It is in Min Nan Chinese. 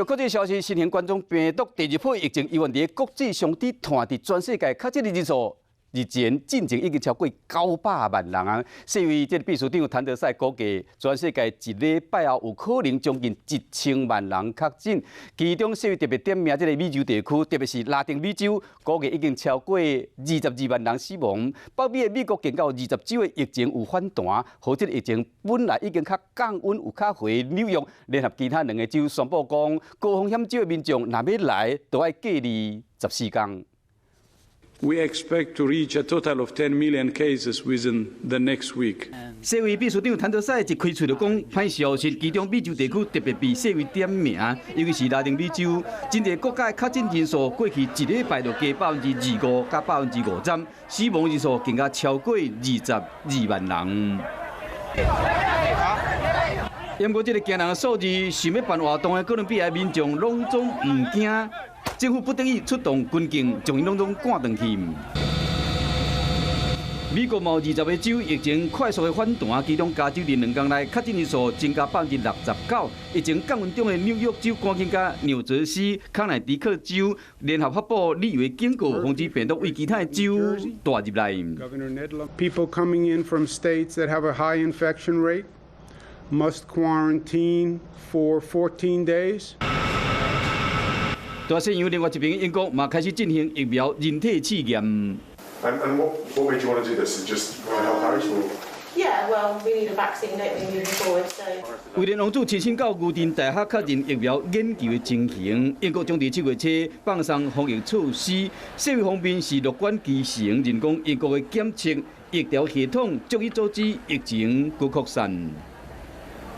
國際消息，新型冠狀病毒第二波疫情猶原佇國際上佇湠，佇全世界確診的人數，日前進前已經超過900萬人啊！世衛這個秘書長譚德塞估計，全世界一禮拜後有可能將近1000萬人確診。其中，世衛特別點名這个美洲地區，特別是拉丁美洲，估計已經超過22萬人死亡。北美的美國更有20州的疫情有反彈，予這个疫情本來已經較降溫有較回紐約，聯合其他兩个州宣布講，高風險州的民眾若欲來，都愛隔離14天。 We expect to reach a total of 10 million cases within the next week. 世衛秘書長譚德塞一開喙就講歹消息，其中美洲地區特別被世衛點名，尤其是拉丁美洲，真濟國家確診人數過去一禮拜就加25%佮50%，死亡人數更加超過22萬人。不過這个驚人的數字，想欲辦活動的哥倫比亞民眾攏總毋驚。政府不得已出動軍警，將𪜶攏總趕轉去。美國某20個州疫情快速的反彈，其中加州佇2天內確診人數增加69%。疫情降溫中的紐約州趕緊佮紐澤西、康乃狄克州聯合發布旅遊警告，防止病毒對其他的州帶入來。 People coming in from states that have a high infection rate must quarantine for 14 days. 大西洋另外一邊，英國嘛開始進行疫苗人體試驗。 And what made you want to do this? Is just want to help out, or? Yeah, well, we need a vaccine, don't we, moving forward, so. 威廉王子親身到牛津大學確認疫苗研究的情形。英國將佇7月初放鬆防疫措施，世衛方面是樂觀其成，認講英國的檢測疫調系統足以阻止疫情閣擴散。